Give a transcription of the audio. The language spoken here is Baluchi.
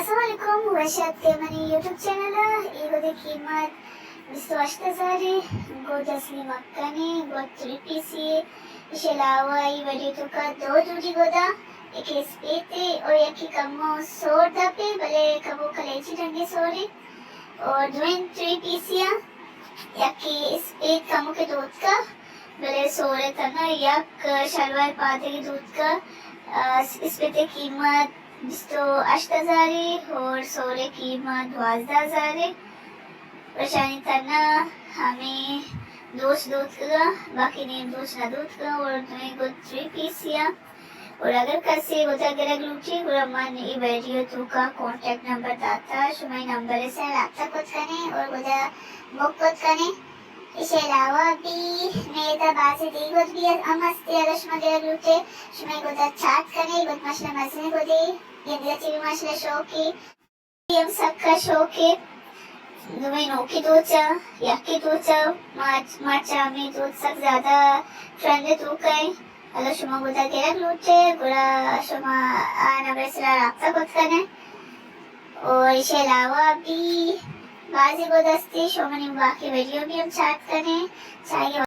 السلام علیکم، وش اتکے منی یوٹیوب چینل ءَ۔ اے گدے قیمت بیست ءُ ہشت ہزار ءَ، گد اصلی مکن ءَ، گد تھری پیس ءَ۔ ایشی علاوہ اے ویڈیو توکا دو جوڑی گد اَں، یکے اسپیت ءَ اور یکے کمو سور دپ ءَ، بلے کمو کلیجی رنگ ءِ سور ءَ، اور دوئیں تھری پیس ءَ۔ یکے اسپیت کمو کہ دوتکا، بلے سور ءَ تھنا یک شلوار پادگی دوتکا۔ آ، اسپیت ءِ قیمت بیست ءُ ہشت ہزار ءَ اور سور ءِ قیمت دوازدہ ہزار ءَ۔ پرشانی تھنا ہمے دوچ دوتکگا، باقی نیم دوچ نہ دوتکگا اور دوئیں گد تھری پیس ءَ۔ اور اگر کسے گدا گرگ لوٹی، گڑا من اے ویڈیو توکا کانٹیکٹ نمبر داتا، شما اے نمبر ءِ سرا رابطہ کت کنے اور گدا بک کت کنے۔ ایشی علاوہ بھی مئے ادا بازیں دگہ گد بھی ہم ہستی، اگر شما گرگ لوٹے، شما اے گدا چاٹ کنے، گد ماشاءاللہ مزنیں گدے، گندگا چہ بھی ماشاءاللہ شوقے۔ ہم سکا شوقے۔ دوئیں نوکی دوچا، یکی دوچا، مارچ، مارچ ہمے دوچ سک زیادہ ٹرینڈ ءِ توکا ایں۔ اگر شما گدا گرگ لوٹے، گڑا شما آ نمبر ءِ سرا رابطہ کت کنے۔ اور ایشی علاوہ بھی بازیں گد ہستی، شما منی باقی ویڈیو بھی ہم چاٹ کنے۔ چاہے